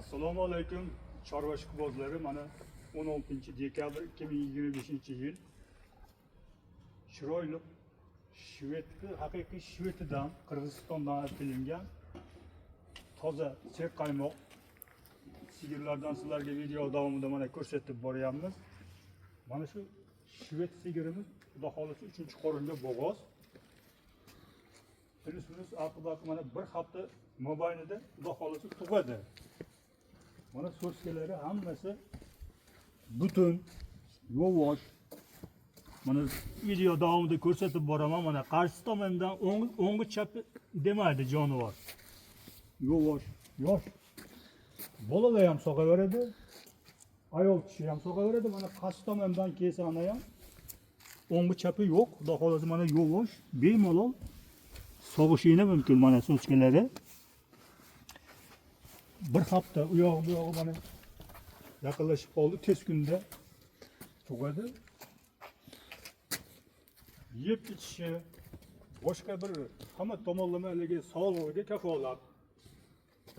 Assalomu alaykum, chorva ishqibozlari. Mana 16 dekabr 2025 yil chiroyli shvedni, haqiqiy Shvedidan, Qirg'izistondan olib kelingan toza serqaymoq sigirlardan sizlarga video davomida mana ko'rsatib boryapmiz. Mana shu shved sigirimiz, xudo xohlasa, uchinchi qoringa bo'g'oz. Плюс minus aqi mana bir hafta mobaynida, xudo xohlasa, tug'adi. Mana so'skalari hammasi butun, yovosh. Mana video davomida ko'rsatib boraman. Mana qarshi tomondan o'ngi chapi demaydi jonivor. Yovosh, yosh. Bolalar ham sog'averadi. Ayol kishi ham sog'averadi. Mana qarshi tomondan kelsa ana ham o'ngi chapi yo'q. Xudo xohlasa, mana yovosh, bemalol sog'ishinglar mumkin mana so'skalari. Bir hafta u yog'i bu yog'i mana yaqinlashib qoldi. Tez kunda tug'adi. Yeb ichishi, boshqa bir hamma tomonlama haligi sog'lig'iga kafolat.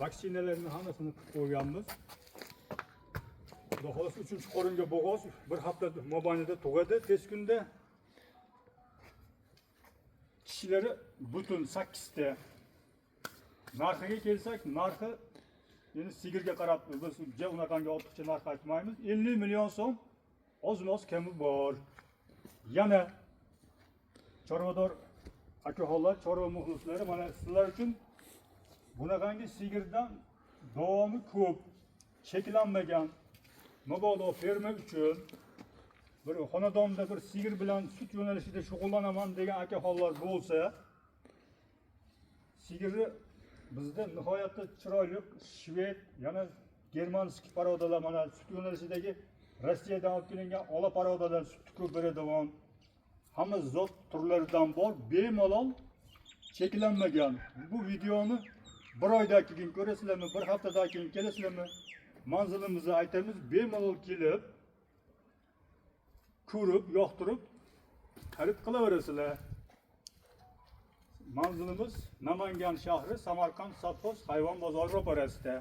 Vaksinalarni hammasini qilib qo'yganmiz. Xudo xohlasa, uchinchi qoringa bo'g'oz, bir hafta mobaynida tug'adi tez kunda. Tishlari butun sakkizta. Narxiga kelsak, narxi endi sigirga qarab biz ja unaqangi ortiqcha narx aytmaymiz. 50 million so'm, oz-moz kami bor. Yana chorvador akaxonlar, chorva muxlislari, mana sizlar uchun bunaqangi sigirdan davomi ko'p, cheklanmagan, mabodo ferma uchun bir xonadonda bir sigir bilan sut yo'nalishida shug'ullanaman degan akaxonlar bo'lsa, sigirni bizda nihoyatda chiroyli shved, yana германский порода lar, mana sut yo'nalishidagi Rossiyadan olib kelingan ola порода lar sutni ko'p beradigan hamma zot turlaridan bor, bemalol cheklanmagan. Bu videoni bir oydan keyin ko'rasizlarmi, bir haftadan keyin kelasizlarmi, manzilimizni aytamiz, bemalol kelib ko'rib, yoqtirib xarid qilaverasizlar. Manzilimiz Namangan shahri, Samarqand sovxoz hayvon bozori ro'parasida.